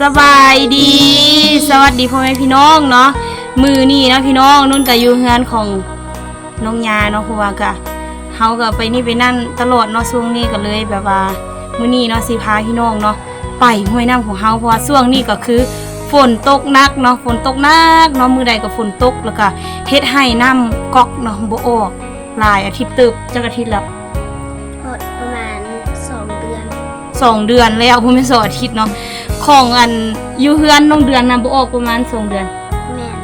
ສະບາຍດີ ສະຫວັດດີພໍ່ແມ່ພີ່ນ້ອງເນາະ. ມື້ນີ້ເນາະພີ່ນ້ອງ ນຸ່ນກະຢູ່ເຮືອນຂອງນ້ອງຍາເນາະ ເພາະວ່າກະ ເຮົາກະໄປນີ້ໄປນັ້ນຕະຫຼອດເນາະ ຊ່ວງນີ້ກະເລີຍແບບວ່າ ມື້ນີ້ເນາະ ຊິພາພີ່ນ້ອງເນາະ ໄປຫ້ວຍນ້ຳຂອງເຮົາ ເພາະວ່າຊ່ວງນີ້ກະຄືຝົນຕົກໜັກເນາະ ຝົນຕົກໜັກເນາະ ມື້ໃດກະຝົນຕົກ ແລ້ວກະເຮັດໃຫ້ນ້ຳກັອກເນາະ ບໍ່ອອກ ຫຼາຍອາທິດເຕີບ. ຈັກອາທິດແລ້ວ? ປະມານສອງເດືອນ ສອງເດືອນແລ້ວ ບໍ່ແມ່ນສອງອາທິດເນາະ. ຂອງອັນ ຢູ່ເຮືອນນ້ອງເດືອນນ້ຳບໍ່ອອກປະມານສອງເດືອນ. ແມ່ນ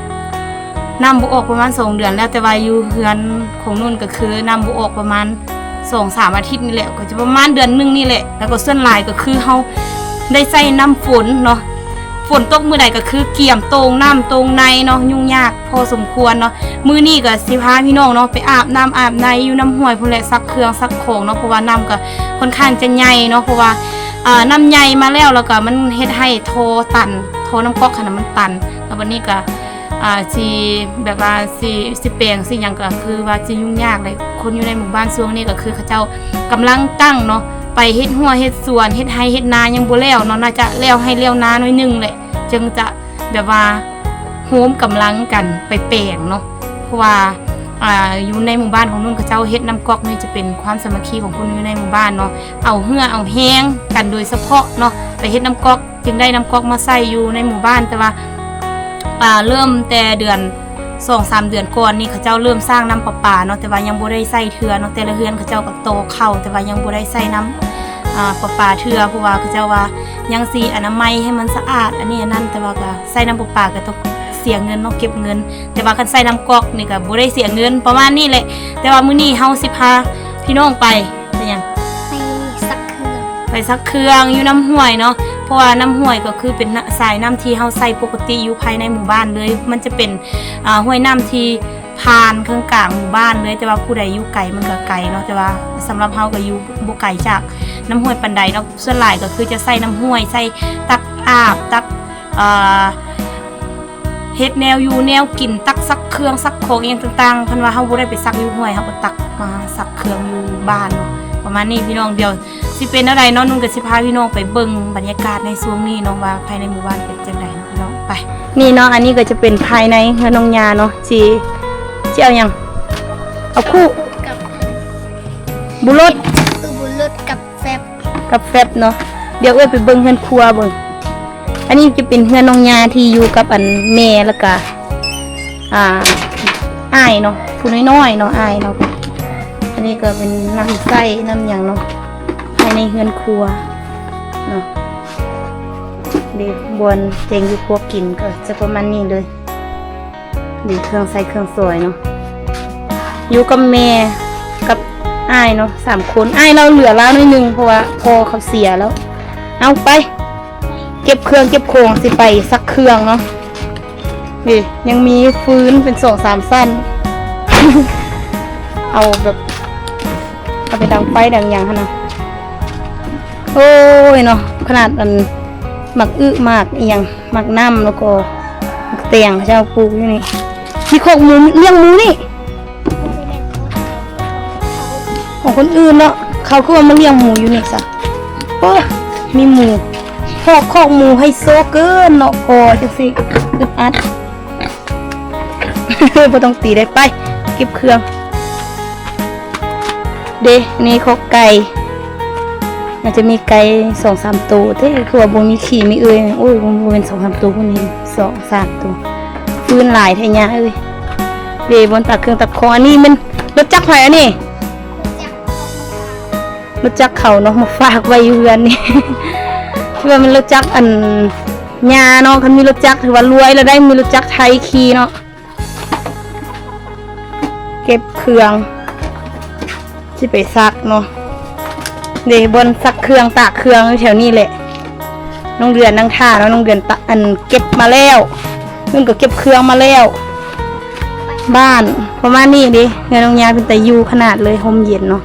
ນ້ຳບໍ່ອອກປະມານສອງເດືອນແລ້ວ ແຕ່ວ່າຢູ່ເຮືອນຂອງນຸ່ນກະຄືນ້ຳບໍ່ອອກປະມານສອງສາມອາທິດນີ້ແຫຼະ ກະຈະປະມານເດືອນໜຶ່ງນີ້ແຫຼະ. ແລ້ວກະສ່ວນຫຼາຍກະຄືເຮົາໄດ້ໃຊ້ນ້ຳຝົນເນາະ ຝົນຕົກມື້ໃດກະຄືກຽມໂຕ່ງນ້ຳໂຕ່ງໃນເນາະ ຫຍຸ້ງຍາກພໍສົມຄວນເນາະ. ມື້ນີ້ກະຊິພາພີ່ນ້ອງເນາະ ໄປອາບນ້ຳອາບໃນຢູ່ນ້ຳຫ້ວຍພຸ້ນແຫຼະ ຊັກເຄື່ອງຊັກຂອງເນາະ ເພາະວ່ານ້ຳກະຄ່ອນຂ້າງຈະໃຫຍ່ເນາະ ເພາະວ່າ ອ່າ ນ້ຳໃຫຍ່ມາແລ້ວ ແລ້ວກະມັນເຮັດໃຫ້ທໍ່ຕັນ ທໍ່ນ້ຳກັອກຫັ້ນນະມັນຕັນ ແລ້ວບັດນີ້ກະ ອ່າ ຊິແບບວ່າຊິ ຊິແປງຊິຫຍັງກະຄືວ່າຊິຫຍຸ້ງຍາກເລີຍ. ຄົນຢູ່ໃນໝູ່ບ້ານຊ່ວງນີ້ກະຄືເຂົາເຈົ້າກຳລັງຕັ້ງເນາະ ໄປເຮັດຮົ້ວເຮັດສວນ ເຮັດໄຮ່ເຮັດນາຍັງບໍ່ແລ້ວເນາະ ໜ້າຈະແລ້ວໄຮ່ແລ້ວນາໜ້ອຍໜຶ່ງແຫຼະ ຈຶ່ງຈະ ແບບວ່າໂຮມກຳລັງກັນໄປແປງເນາະ ເພາະວ່າ ອ່າ ຢູ່ໃນໝູ່ບ້ານຂອງນຸ່ນເຂົາເຈົ້າເຮັດນ້ຳກັອກນີ້ ຈະເປັນຄວາມສາມັກຄີຂອງຄົນຢູ່ໃນໝູ່ບ້ານເນາະ ເອົາເຫື່ອເອົາແຮງກັນໂດຍສະເພາະເນາະ ໄປເຮັດນ້ຳກັອກ ຈຶ່ງໄດ້ນ້ຳກັອກມາໃສ່ຢູ່ໃນໝູ່ບ້ານ. ແຕ່ວ່າ ອ່າ ເລີ່ມແຕ່ເດືອນ ສອງສາມເດືອນກ່ອນນີ້ ເຂົາເຈົ້າເລີ່ມສ້າງນ້ຳປະປາເນາະ ແຕ່ວ່າຍັງບໍ່ໄດ້ໃຊ້ເທື່ອເນາະ ແຕ່ລະເຮືອນເຂົາເຈົ້າກະຕໍ່ເຂົ້າ ແຕ່ວ່າຍັງບໍ່ໄດ້ໃຊ້ນ້ຳ ອ່າ ປະປາເທື່ອ ເພາະວ່າເຂົາເຈົ້າວ່າຍັງຊິອະນາໄມໃຫ້ມັນສະອາດ ອັນນີ້ອັນນັ້ນ ແຕ່ວ່າກະໃຊ້ນ້ຳປະປາກະຕ້ອງເສຍເງິນເນາະ ເກັບເງິນ ແຕ່ວ່າຄັນໃຊ້ນ້ຳກັອກນີ້ກະບໍ່ໄດ້ເສຍເງິນ ປະມານນີ້ແຫຼະ. ແຕ່ວ່າມື້ນີ້ເຮົາຊິພາພີ່ນ້ອງໄປ ໄປຫຍັງ? ໄປຊັກເຄື່ອງ ໄປຊັກເຄື່ອງຢູ່ນ້ຳຫ້ວຍເນາະ ເພາະວ່ານ້ຳຫ້ວຍກະຄືເປັນສາຍນ້ຳທີ່ເຮົາໃຊ້ປົກກະຕິຢູ່ພາຍໃນໝູ່ບ້ານເລີຍ ມັນຈະເປັນ ອ່າ ຫ້ວຍນ້ຳທີ່ຜ່ານເຄິ່ງກາງໝູ່ບ້ານເລີຍ ແຕ່ວ່າຜູ້ໃດຢູ່ໄກມັນກະໄກເນາະ ແຕ່ວ່າສຳລັບເຮົາກະຢູ່ບໍ່ໄກຈາກນ້ຳຫ້ວຍປານໃດເນາະ. ສ່ວນຫຼາຍກະຄືຈະໃຊ້ນ້ຳຫ້ວຍ ໃຊ້ຕັກອາບ ຕັກ ເອີ ເຮັດແນວຢູ່ແນວກິນ ຕັກຊັກເຄື່ອງຊັກຂອງອີ່ຫຍັງຕ່າງໆ ຄັນວ່າເຮົາບໍ່ໄດ້ໄປຊັກຢູ່ຫ້ວຍ ເຮົາກະຕັກມາຊັກເຄື່ອງຢູ່ບ້ານເນາະ ປະມານນີ້ພີ່ນ້ອງ. ດຽວຊິເປັນແນວໃດເນາະ ນຸ່ນກະຊິພາພີ່ນ້ອງໄປເບິ່ງບັນຍາກາດໃນຊ່ວງນີ້ເນາະ ວ່າພາຍໃນໝູ່ບ້ານເປັນຈັ່ງໃດເນາະ ພີ່ນ້ອງ ໄປ. ນີ້ເນາະ ອັນນີ້ກະຈະເປັນພາຍໃນເຮືອນນ້ອງຍາເນາະ ຊິ ຊິເອົາຫຍັງ? ເອົາຄຸ ບຸລົດ ບຸລົດກັບ ແຟັບ ກັບແຟັບເນາະ. ດຽວເອື້ອຍໄປເບິ່ງເຮືອນຄົວເບິ່ງ. ອັນນີ້ຈະເປັນເຮືອນນ້ອງຍາທີ່ຢູ່ກັບອັນແມ່ ແລ້ວກະ ອ່າ ອ້າຍເນາະ ຜູ້ນ້ອຍໆເນາະ ອ້າຍເນາະ. ອັນນີ້ກະເປັນນ້ຳໃຊ້ນ້ຳຫຍັງເນາະ ພາຍໃນເຮືອນຄົວເນາະ. ເດ ບ່ອນແຕ່ງຢູ່ຄົວກິນກະຈະປະມານນີ້ເລີຍ. ເດ ເຄື່ອງໃຊ້ເຄື່ອງສອຍເນາະ ຢູ່ກັບແມ່ກັບອ້າຍເນາະ ສາມຄົນ. ອ້າຍລາວເຫຼືອລາວໜ້ອຍໜຶ່ງ ເພາະວ່າພໍ່ເຂົາເສຍແລ້ວ. ເອົາໄປ ເກັບເຄື່ອງເກັບຂອງ ຊິໄປຊັກເຄື່ອງເນາະ. ເດ ຍັງມີຟືນເປັນສອງສາມຊັ້ນ ເອົາແບບ ເອົາໄປດັງໄຟດັງຫຍັງຫັ້ນນະ. ໂອ້ຍເນາະ ຂະໜາດອັນ ໝາກອຶໝາກອີ່ຫຍັງ ໝາກນ້ຳ ແລ້ວກໍໝາກແຕງ ເຂົາເຈົ້າປູກຢູ່ນີ້. ມີຄອກໝູ ລ້ຽງໝູນີ້ ຂອງຄົນອື່ນເນາະ ເຂົາຄືວ່າມາລ້ຽງໝູຢູ່ນີ້ຊະ. ໂອ້ຍ ມີໝູ ຄອກ ຄອກໝູໄຮໂຊເກີນເນາະ ກໍຈັ່ງຊີ້ ອຶດອັດ. ບໍ່ຕ້ອງຕີໄດ້ ໄປເກັບເຄື່ອງ. ເດ ນີ້ຄອກໄກ່ ອາດຈະມີໄກ່ສອງສາມໂຕເດ້ ຄືວ່າບໍ່ມີຂີ້ມີເອີຍ. ໂອ້ຍ ບໍ່ແມ່ນສອງສາມໂຕພຸ້ນນີ້ ສອງສາມໂຕ. ຟືນຫຼາຍແທ້ຍາເອີຍ. ເດ ບ່ອນຕັກເຄື່ອງຕັກຂອງ. ອັນນີ້ແມ່ນລົດຈັກໃຜອັນນີ້? ລົດຈັກເຂົາເນາະ ມາຝາກໄວ້ຢູ່ເຮືອນນີ້. ຄືວ່າແມ່ນລົດຈັກອັນຍາເນາະ ຄັນມີລົດຈັກຖືວ່າລວຍແລ້ວໄດ໋ ມີລົດຈັກໄຖຂີ່ເນາະ. ເກັບເຄື່ອງ ຊິໄປຊັກເນາະ. ເດ ບ່ອນຊັກເຄື່ອງຕາກເຄື່ອງຢູ່ແຖວນີ້ແຫຼະ. ນ້ອງເດືອນນັ່ງຖ້າເນາະ ນ້ອງເດືອນຕະ ອັນເກັບມາແລ້ວ ນຸ່ນກະເກັບເຄື່ອງມາແລ້ວ. ບ້ານປະມານນີ້ເດ ເຮືອນນ້ອງຍາເປັນຕາຢູ່ຂະໜາດເລີຍ ຮົ່ມເຢັນເນາະ.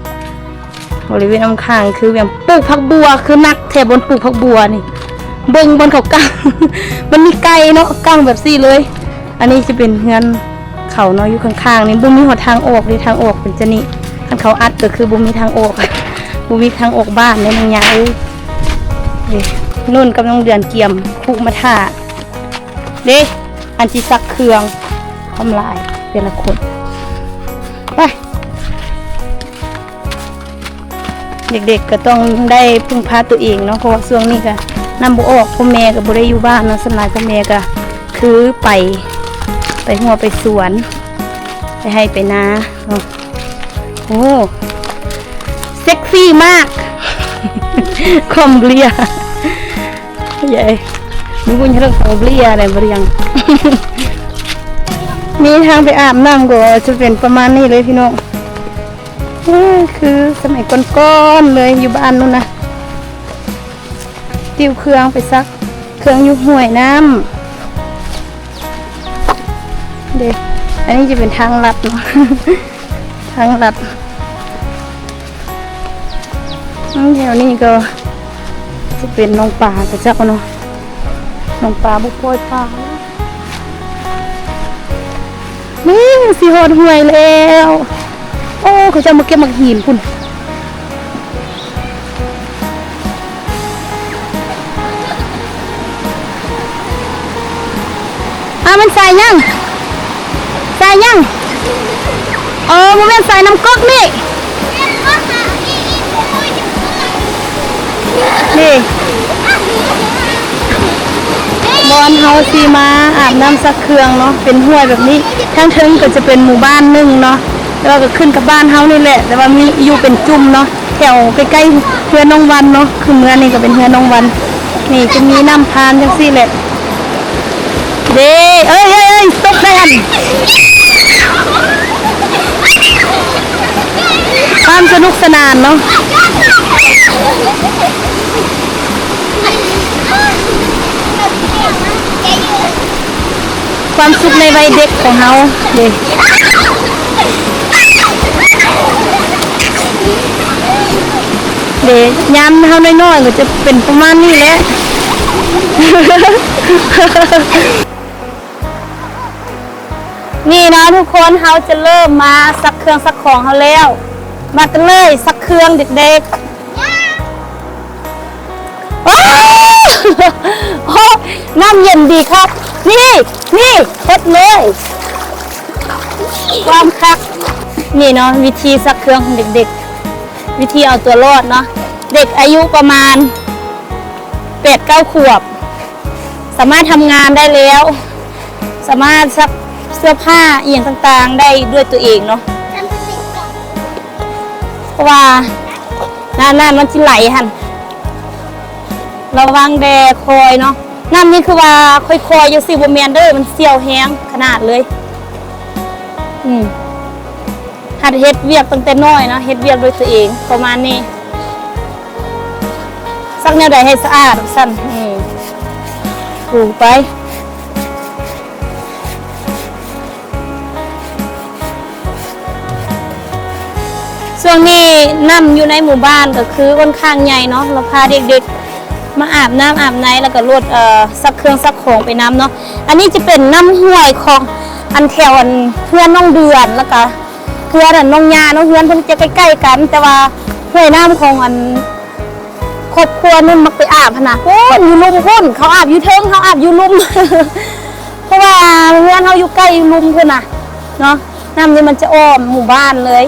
ບໍລິເວນອ້ອມຂ້າງຄືແບບປູກຜັກບົ່ວ ຄືໜັກແທ້ບ່ອນປູກຜັກບົ່ວນີ້. ເບິ່ງບ່ອນເຂົາກາງ ມັນມີໄກ່ເນາະ ກາງແບບຊີ້ເລີຍ. ອັນນີ້ຈະເປັນເຮືອນເຂົາເນາະ ຢູ່ຂ້າງໆນີ້ ບໍ່ມີຮອດທາງອອກເດ ທາງອອກເປັນຈັ່ງນີ້. ຄັນເຂົາອັດກະຄືບໍ່ມີທາງອອກ ບໍ່ມີທາງອອກບ້ານເດ້ນ້ອງຍາເອີຍ. ເດ ນຸ່ນກັບນ້ອງເດືອນກຽມຄຸມາຖ້າເດ້ ອັນຊິຊັກເຄື່ອງ. ຄວາມຫຼາຍແຕ່ລະຄົນ ໄປ. ເດັກໆກໍຕ້ອງໄດ້ເພິ່ງພາຕົວເອງເນາະ ເພາະວ່າຊ່ວງນີ້ກໍນ້ຳບໍ່ອອກ ພໍ່ແມ່ກໍບໍ່ໄດ້ຢູ່ບ້ານເນາະ. ສ່ວນຫຼາຍພໍ່ແມ່ກໍຄືໄປ ໄປຮົ້ວໄປສວນ ໄປໄຮ່ໄປນາເນາະ. ໂອ້ ເຊັກຊີມາກ ຄອມເບຍ ເຢ້ ມີບຸນເລື່ອງຄອມເບຍໄດ້ບໍ່ລຽງ. ມີທາງໄປອາບນ້ຳກໍຈະເປັນປະມານນີ້ເລີຍພີ່ນ້ອງ. ເອີ ຄືສະໄໝກ່ອນໆເລີຍ ຢູ່ບ້ານນັ້ນນະ ຕິວເຄື່ອງໄປຊັກເຄື່ອງຢູ່ຫ້ວຍນ້ຳເດ້. ອັນນີ້ຈະເປັນທາງລັດເນາະ ທາງລັດ. ອືມ ແຖວນີ້ກໍຈະເປັນໜອງປາເຂົາເຈົ້າເນາະ ໜອງປາບໍ່ປ່ອຍປາ. ນີ້ຊິຮອດຫ້ວຍແລ້ວ. ໂອ້ ເຂົາເຈົ້າມາເກັບໝາກຫີນພຸ້ນ. ອ້າວ ແມ່ນສາຍຫຍັງ? ສາຍຫຍັງ? ອໍ ບໍ່ແມ່ນສາຍນ້ຳກອກນີ້. ນີ້ ບ່ອນເຮົາຊິມາອາບນ້ຳຊັກເຄື່ອງເນາະ ເປັນຫ້ວຍແບບນີ້. ທາງເທິງກໍຈະເປັນໝູ່ບ້ານໜຶ່ງເນາະ ແຕ່ວ່າກໍຂຶ້ນກັບບ້ານເຮົານີ້ແຫຼະ ແຕ່ວ່າມີຢູ່ເປັນຈຸ່ມເນາະ ແຖວໃກ້ໆເຮືອນນ້ອງວັນເນາະ. ຄືເມືອນີ້ກໍເປັນເຮືອນນ້ອງວັນ. ນີ້ຈະມີນ້ຳຜ່ານຈັ່ງຊີ້ແຫຼະເດ້. ເອີຍ ເອີຍ ເອີຍ ຕົກໄດ້ຫັ້ນ. ຄວາມສະໜຸກສະໜານເນາະ ຄວາມສຸກໃນໄວເດັກຂອງເຮົາເດ້ ເດ້. ຍາມເຮົານ້ອຍໆກໍຈະເປັນປະມານນີ້ແຫຼະ. ນີ້ເນາະທຸກຄົນ ເຮົາຈະເລີ່ມມາຊັກເຄື່ອງຊັກຂອງເຮົາແລ້ວ. ມາກັນເລີຍ ຊັກເຄື່ອງເດັກໆ. ໂອ້ ໂອ້ ນ້ຳເຢັນດີຄັກ. ນີ້ ນີ້ ເຮັດເລີຍ ຄວາມຄັກ. ນີ້ເນາະ ວິທີຊັກເຄື່ອງຂອງເດັກໆ ວິທີເອົາຕົວລອດເນາະ. ເດັກອາຍຸປະມານແປດເກົ້າຂວບ ສາມາດທຳງານໄດ້ແລ້ວ ສາມາດຊັກເສື້ອຜ້າອີ່ຫຍັງຕ່າງໆໄດ້ດ້ວຍຕົວເອງເນາະ ເພາະວ່ານ້ຳນັ້ນມັນຊິໄຫຼຫັ້ນ ລະວັງແດ່ ຄ່ອຍເນາະ. ນ້ຳນີ້ຄືວ່າຄ່ອຍໆຈັ່ງຊີ້ ບໍ່ແມ່ນເດີ ມັນສ່ຽວແຮງຂະໜາດເລີຍ. ອືມ ຫັດເຮັດວຽກຕັ້ງແຕ່ນ້ອຍເນາະ ເຮັດວຽກດ້ວຍຕົວເອງປະມານນີ້. ຊັກແນວໃດໃຫ້ສະອາດວ່າຊັ້ນ. ອືມ ຖູໄປ. ຊ່ວງນີ້ນ້ຳຢູ່ໃນໝູ່ບ້ານກໍຄືຂ້ອນຂ້າງໃຫຍ່ເນາະ ລະພາເດັກໆມາອາບນ້ຳອາບໃນ ລະກະລົດ ເອີ ຊັກເຄື່ອງຊັກຂອງໄປນຳເນາະ. ອັນນີ້ຈະເປັນນ້ຳຫ້ວຍຂອງອັນແຖວອັນເຮືອນນ້ອງເດືອນ ລະກະ ເຮືອນອັນນ້ອງຍ່າເນາະ ເຮືອນເພິ່ນຈະໃກ້ໆກັນ ແຕ່ວ່າຫ້ວຍນ້ຳຂອງອັນຄອບຄົວນັ້ນມັກໄປອາບຫັ້ນນະ ພຸ້ນຢູ່ລຸ່ມພຸ້ນ ເຂົາອາບຢູ່ເທິງ ເຮົາອາບຢູ່ລຸ່ມ ເພາະວ່າເຮືອນເຮົາຢູ່ໃກ້ລຸ່ມພຸ້ນນະເນາະ. ນ້ຳນີ້ມັນຈະອ້ອມໝູ່ບ້ານເລີຍ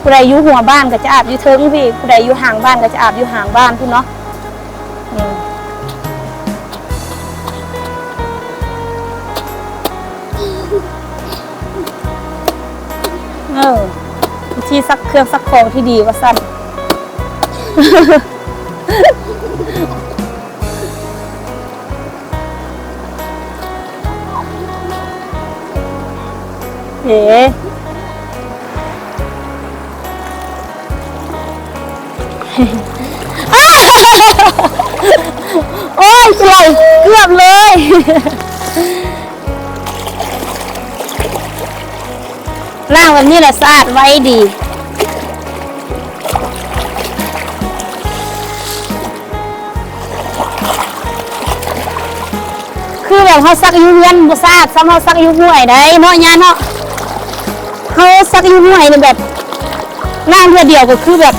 ຜູ້ໃດຢູ່ຫົວບ້ານກໍຈະອາບຢູ່ເທິງພີ້ ຜູ້ໃດຢູ່ຫາງບ້ານກໍຈະອາບຢູ່ຫາງບ້ານພຸ້ນເນາະ. ອືມ ເອີ ວິທີຊັກເຄື່ອງຊັກຂອງທີ່ດີວ່າຊັ້ນ. ເອີ ໂອ້ຍ ຊິໄຫຼເກືອບເລີຍ. ລ້າງແບບນີ້ແຫຼະສະອາດໄວດີ. ຄືແບບເຮົາຊັກຢູ່ເຮືອນບໍ່ສະອາດສ່ຳເຮົາຊັກຢູ່ຫ້ວຍໃດເນາະ ຍ່າເນາະ. ເຮົາຊັກຢູ່ຫ້ວຍນີ້ແບບລ້າງເທື່ອດຽວກໍຄືແບບ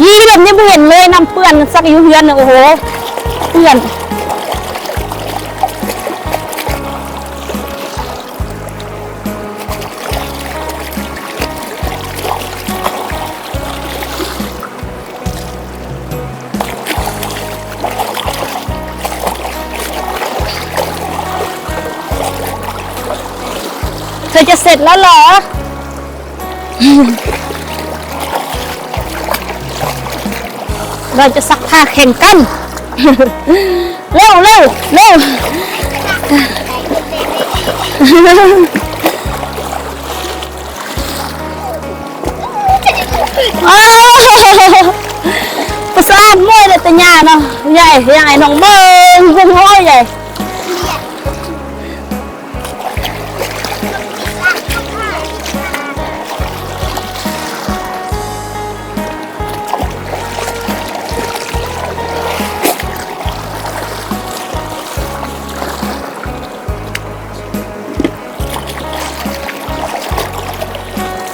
ອີ່ແບບນີ້ບໍ່ເຫັນເລີຍ ນ້ຳເປື້ອນ ຊັກຢູ່ເຮືອນນະ ໂອ້ໂຫ. ເພື່ອນ ເທາຈະເສັດແລ້ວເຫຼື? ເຮົາຈະຊັກຜ້າແຂ່ງກັນ. ເລັວ ເລັວ ເລັວ. ໂອ້ ສະອາດມ້ວຍເດ້ຕາຍາເນາະ. ໃຫຍ່ ໃຫຍ່ ນ້ອງເບິ່ງ ເບິ່ງໂອ້ຍໃຫຍ່.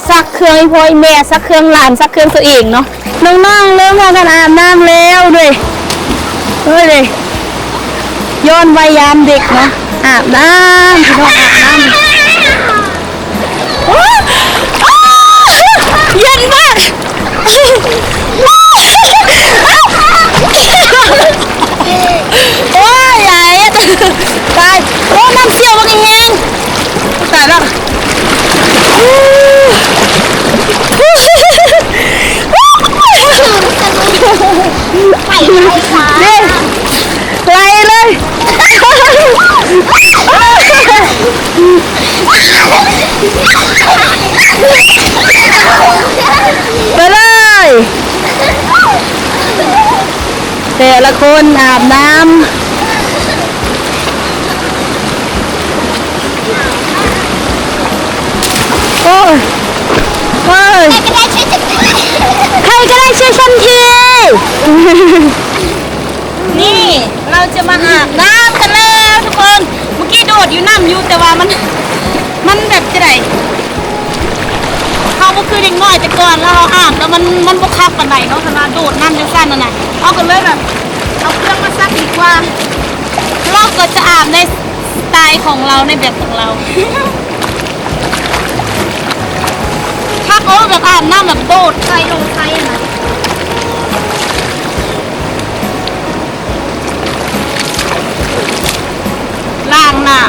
ຊັກເຄື່ອງອີ່ພໍ່ອີ່ແມ່ ຊັກເຄື່ອງຫຼານ ຊັກເຄື່ອງຕົວເອງເນາະ. ນ້ອງໆ ເລີ່ມພາກັນອາບນ້ຳແລ້ວເດ້. ເອີຍເດ້ ຍ້ອນໄວຍາມເດັກເນາະ ອາບນ້ຳ ພີ່ນ້ອງ ອາບນ້ຳ. ໂອ້ ເຢັນມາກ. ໂອ້ຍ ຫຼາຍ ຕາຍ. ໂອ້ ນ້ຳສ່ຽວບັກແຮງ. ຕາຍແລ້ວ. ໄປໄປຊະ ເດ້ ໄຫຼເລີຍ. ໄປເລີຍ. ແຕ່ລະຄົນອາບນ້ຳ. ໂອ້ຍ ໂອ້ຍ ໃຄກະໄດ້ຊ່ວຍສັນທີ. ນີ້ ເຮົາຈະມາອາບນ້ຳກັນແລ້ວທຸກຄົນ. ເມື່ອກີ້ໂດດຢູ່ນ້ຳຢູ່ ແຕ່ວ່າມັນ ມັນແບບຈັ່ງໃດ ເຮົາບໍ່ຄືເດັກນ້ອຍແຕ່ກ່ອນ ແລ້ວເຮົາອາບແລ້ວມັນ ມັນບໍ່ຄັກປານໃດເນາະ. ຄັນວ່າໂດດນ້ຳຈັ່ງຊັ້ນຫັ້ນນະ ເຮົາກໍເລີຍແບບເອົາເຄື່ອງມາຊັກດີກວ່າ. ເຮົາກໍຈະອາບໃນສະໄຕຂອງເຮົາ ໃນແບບຂອງເຮົາ. ຄັກ ໂອ້ ແບບອາບນ້ຳແບບໂດດໃສ່ລົງໃສ່ຫັ້ນນະ. ລ້າງໜ້າ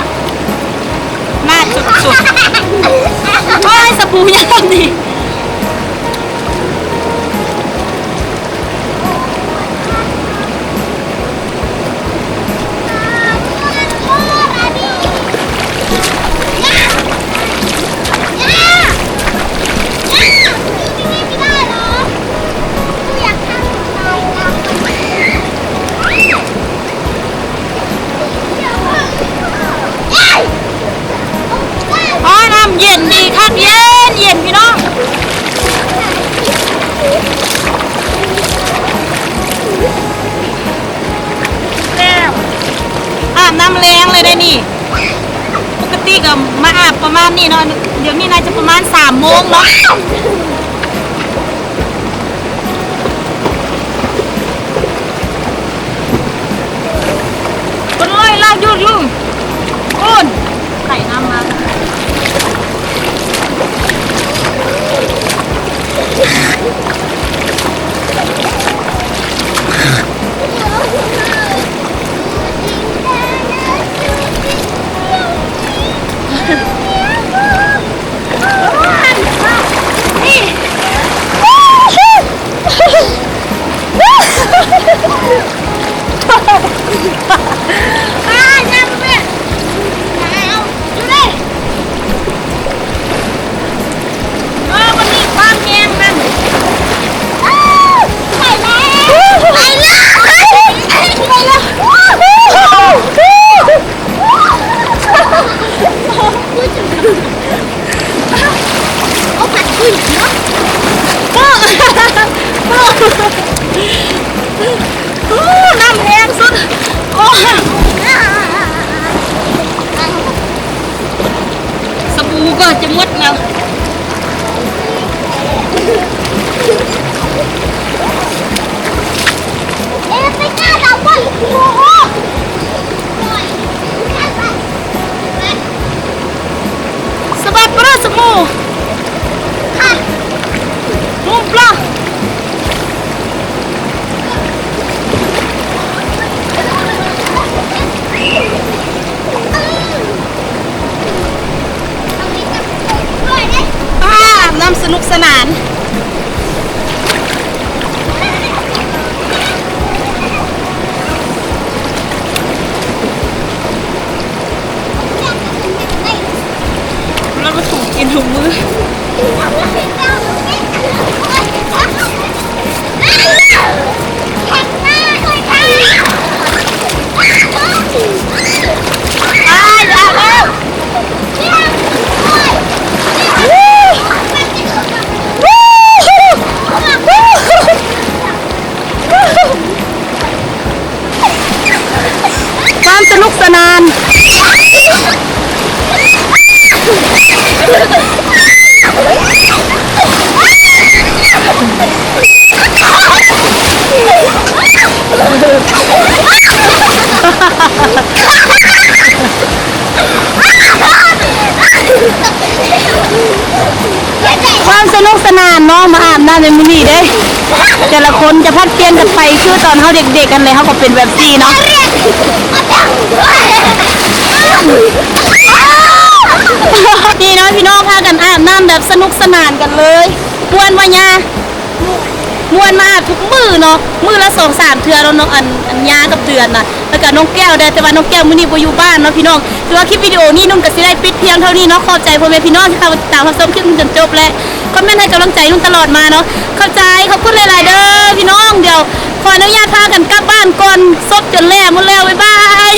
ໜ້າຈົດໆ. ໂອ້ຍ ສະບູຍັງນີ້. ອ້າ ນ້ຳເຢັນດີຄັກ ເຢັນໆ ພີ່ນ້ອງ. ແລ້ວ ອາບນ້ຳແລງເລີຍໄດ໋ນີ້. ປົກກະຕິກໍມາອາບປະມານນີ້ເນາະ ດຽວນີ້ໜ້າຈະປະມານສາມໂມງເນາະ. ໂອ້ຍ ລາກຢູ່ຢູ່ພຸ້ນ ໄຖນ້ຳມາ. ໂອ້ ນ້ຳແຮງສຸດ ໂອ້ ສະບູກໍຈະໝົດແລ້ວ. ສະໝູ່ ງຸ້ມປລາ. ອາບນ້ຳສະໜຸກສະໜານ. ແລ້ວກໍຖືກິນທຸກມື້. ຄວາມສະໜຸກສະໜານ. ຄວາມສະໜຸກສະໜານເນາະ ມາອາບນ້ຳໃນມື້ນີ້ເດ້. ແຕ່ລະຄົນຈະຜັດປ່ຽນກັນໄປ ຄືຕອນເຮົາເດັກໆ ຫັ້ນແຫຼະ ເຮົາກໍເປັນແບບນີ້ເນາະ. ນີ້ເນາະພີ່ນ້ອງ ພາກັນອາບນ້ຳແບບສະໜຸກສະໜານກັນເລີຍ. ມ່ວນບໍ່ຍ່າ? ມ່ວນ ມາອາບທຸກມື້ເນາະ ມື້ລະສອງສາມເທື່ອເນາະ ນ້ອງ ອັນ ອັນຍ່າກັບເດືອນນະ ແລ້ວກະນ້ອງແກ້ວແດ່ ແຕ່ວ່ານ້ອງແກ້ວມື້ນີ້ບໍ່ຢູ່ບ້ານເນາະພີ່ນ້ອງ. ຖືວ່າຄລິບວິດີໂອນີ້ນຸ່ນກໍຊິໄດ້ປິດພຽງເທົ່ານີ້ເນາະ. ຂອບໃຈພໍ່ແມ່ພີ່ນ້ອງທີ່ເຂົ້າມາຕິດຕາມຮັບຊົມຄລິບຈົນຈົບ ແລະ ຄອມເມັນໃຫ້ກຳລັງໃຈນຸ່ນຕະຫຼອດມາເນາະ. ຂອບໃຈ ຂອບຄຸນຫຼາຍໆເດີພີ່ນ້ອງ. ດຽວຂໍອະນຸຍາດພາກັນກັບບ້ານກ່ອນ ສົບຈົນແລ້ວໝົດແລ້ວ. ບາຍບາຍ.